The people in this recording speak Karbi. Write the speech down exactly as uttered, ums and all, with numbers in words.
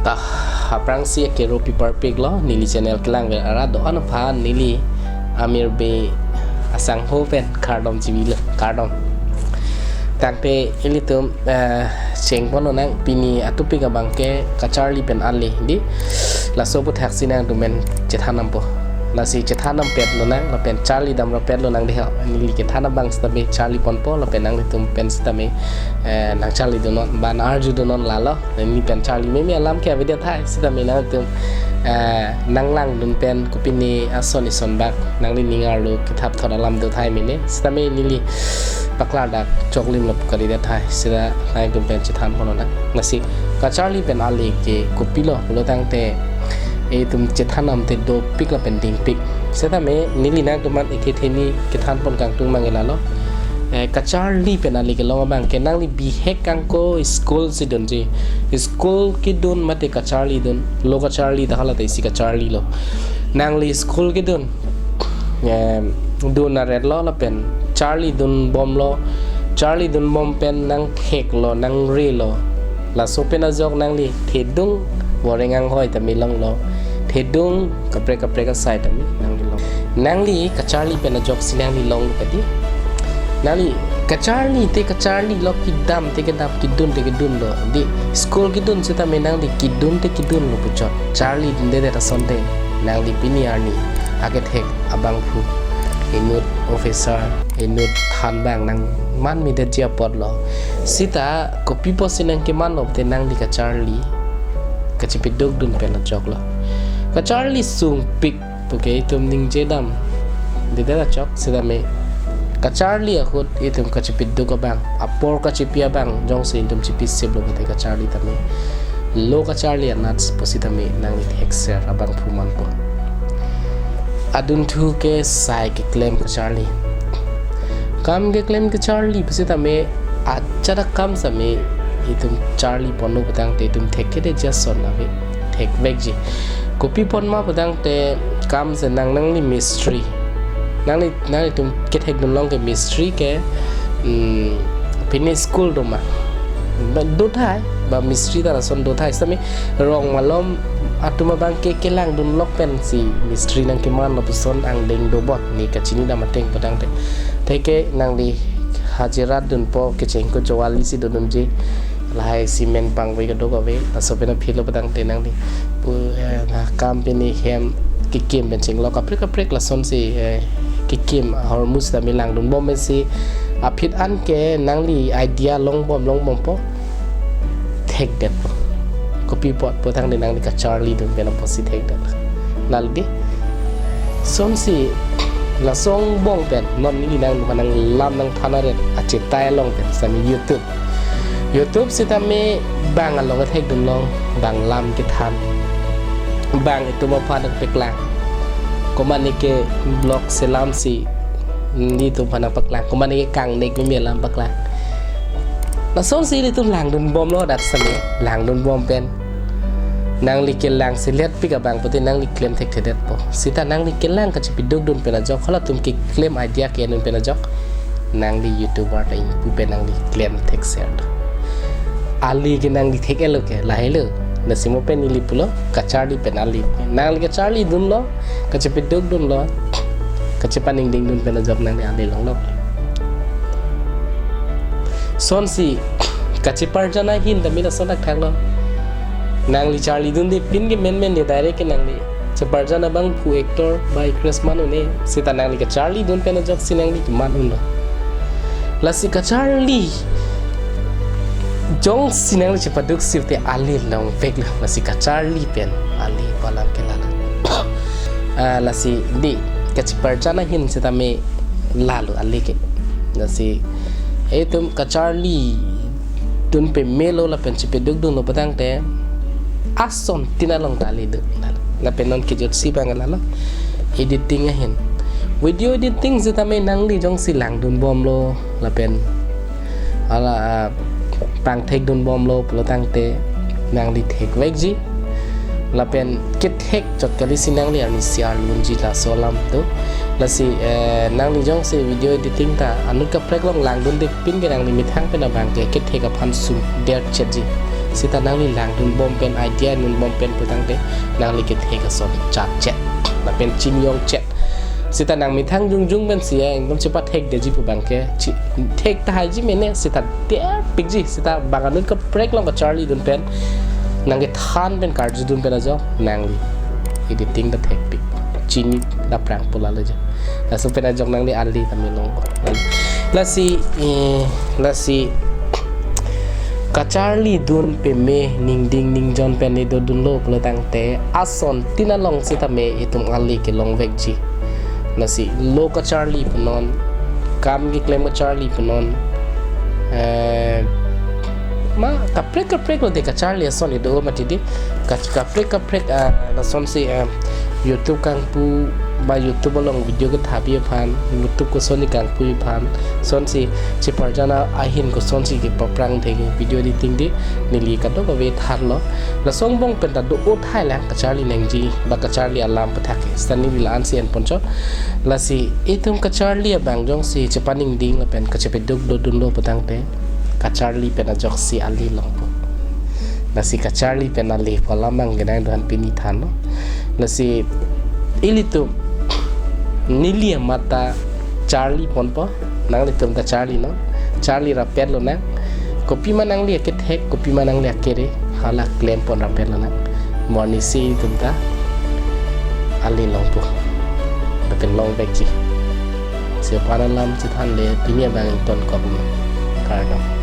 Ta, aphrangsi akero pi parpiklo, neli channel kelang ver arat do-an aphan neli Amir Bey asangho pen kardom chibilo, kardom. Tangte ilitum, eh, chengpon lonang pini a-topic abang ke kacharli pen ali di. Laso aputhaksi nangtum pen chethan dampo. Lasi chethan dampet lonang, lapen charli dam rapet lonang dei ho. Neli kethan abang sitame charli ponpo, lapen nanglitum pen sitame, eh, nangcharli dunnon, ba nang-arju dunnon lalo. Neli pen charli meme alam ke avedet tahai, sitame nangtum, eh, nanglangdun pen kopine ason ison bak nangli ning arlo kethap thot alam do tahai mene, sitame neli paklar dak choklim lo pu kalidet tahai, sita nangtum pen chethan pon lonang. Lasi kacharli pen ali ke kopilo pulo tangte, itum chethan damte dopik lapen dingpik. Sitame neli nangtum aphan eke theni kethan pon kangtung abang ke lalo. Eh, kacharli pen ali kelong abang ke nangli bihek angko school si dunji. School kedun mate kacharli dun. Lo kacharli ta hala ta isi kacharlilo. Nangli school kedun, em, dun aret lo lapen charli dun bomlo. Charli dun bom pen nangtheklo, nangrelo. Laso pen ajok nangli thedung voreng anghoi tame longlo. Thedung kaprek kaprek asai tame nangli long. Nangli kacharli pen ajoksi nangli long kadi. Nangli kacharli te kacharlilo, kedam te kedam, kedun te kedunlo. Di school kedun sitame nangli kedun te kedunlo puchot. Charli dundedet asonte nangli pini arni akethek abangphu, inut officer, inut than abang nangman midetji apotlo. Sita kopi apotsi nangkemanlo te nangli kacharli kachepeduk dun pen ajoklo. Kacharli sungpik puke itum ningje damdedet achok sitame kacharli ahut itum kachepeduk abang, apor kachepi abang jongsi itum chepisiplo pulote kacharli tame lo kacharli anat pusitame nangli thekser abangphu manpo. Adunthu ke sai keklem kacharli. Kam keklem kacharli pusitame ajat akam sitame itum charli ponlo putangte itum thekkedetji ason ave, thekvekji. Kopi apot ma putangte kam se nang nangli mistri. Nangli, nanglitum kethek dunlong ke mistri ke, mm, pine school do ma. Ba do tahai, ba mistri ta lason do tahai. Sitame rong malom atum abang ke kelang dunlok pensi mistri nangkemanlo puson angdeng dobot, ne kachini dam ateng putangte. Theke nangli hajira dunpo kecheng ko jowali si dodunji. Lahai cement pangvoi kadokave, laso pen aphi lo putangte nangli pu, eh, na kam pini hem kekim pen chenglok kaprek kaprek lasonsi, eh, kekim ahormu sitame langdun bom pensi aphi an ke nangli idea long bom long bompo, thekdetpo. Kopi apot putangte nangli kacharli dun pen apotsi thekdet. Lalo di. Sonsi laso angbong pen non neli nangtum aphan nanglam nangthan aret achetai along pen sitame YouTube. YouTube sitame bang along kethek dunlong, bang lam kethan, bang itum aphan nangpaklang. Komatne ke vlog selamsi nelitum aphan nangpaklang, komatne ke kangnek meme alam paklang. Lasonsi ilitum langdun bomlo dak sitame, langdun bom pen nangli kelang seletpik abang pute nangli klem thekthedetpo. Sita nangli kelang kachepeduk dun pen ajok, halatum keklem idea ke-en dun pen ajok nangli YouTuber ta ingpu pen nangli klem thekser do. Ali ke nangli thek-etlo ke, lahelo. Lasi mo pen neli pulo, kacharli pen ali. Nangli kacharli dunlo, kachepeduk dunlo, kachepaningding dun pen ajok nangli ali longlo. Sonsi kacheparjan ahin tame lason thakthaklo. Nangli charli dunde pin ke menmen de direct ke nangli cheparjan abangphu actor ba actress man un-e, sita nangli kacharli dun pen ajoksi nangli keman unlo. Lasi kacharli jongsi nangli chepaduk sirte ali longveklo, lasi kacharli pen ali pu alam ke lalo. Ah, lasi di kacheparjan ahin sitame lalo ali ke. Lasi itum kacharli dun pamelo lapen chepeduk dunlo putangte ason tin along ta ali do. Lapen non kejutsi abang lalo editing ahin. Video editing sitame nangli jongsi langdun bomlo lapen hala, ah, pangthek dun bomlo pulo tangte nangli thekvekji. Lapen kethek chot kalisi nangli arnisi arlunji laso alam do. Lasi, eh, nangli jongsi video editing ta anut kaprek along langdunde pin ke nangli methang pen abang ke kethek aphan sum der chetji. Seta nangli langdun bom pen, idea dun bom pen putangte nangli kethek ason chap chet, lapen chini ong chet. Seta nang methang jongjong pensi ya, ekdom chepathekdeji pu abangke, chi-, thek tahai ji mene, seta derpikji, seta bang anut kaprek along kacharlidun pen, nangkethan pen karjudun pen ajo, nangli editing ta thekpik. Chini ta prang pulalo jo. Laso pen ajok nangli ali kami long. Lasi, eh, lasi kacharlidun peme ningding ningjon pen le dodunlo pulotangte ason tin along sitame itum ali kelongvekji. Lasi lo kacharli punon, kam keklem kacharli punon, eh, ma kaprek kaprek lo de kacharli ason ido mati di. Ka-, kaprek kaprek, ah, lasonsi, ah, YouTube kangpu ba YouTube along video kethapi aphan, YouTube kosonsi kangpu aphan, lasonsi cheparjana ahin kosonsi kepaprang thek video editing di neli kadokave thanlo. Laso angbong pen ta do-o thailang kacharli nangji ba kacharli alam pathak ke. Seta neli la-ansi enponcho. Lasi itum kacharli abang jongsi chepaningding lapen kachepeduk dodunlo putangte kacharli pen ajoksi ali longpo. Lasi kacharli pen ali pu alam abang kenang dohan pini thanlo. Lasi ilitum neli amat ta charli ponpo, nanglitum ta charlinon, charli rapet lonang. Kopima nangli akethek, kopima nangli akere, hala klem pon rapet lonang. Mo arnisi itum ta ali longpo, lapen longvekji. Lasi aphan alam chethan le pini abang ingtonkok ma. Kardom.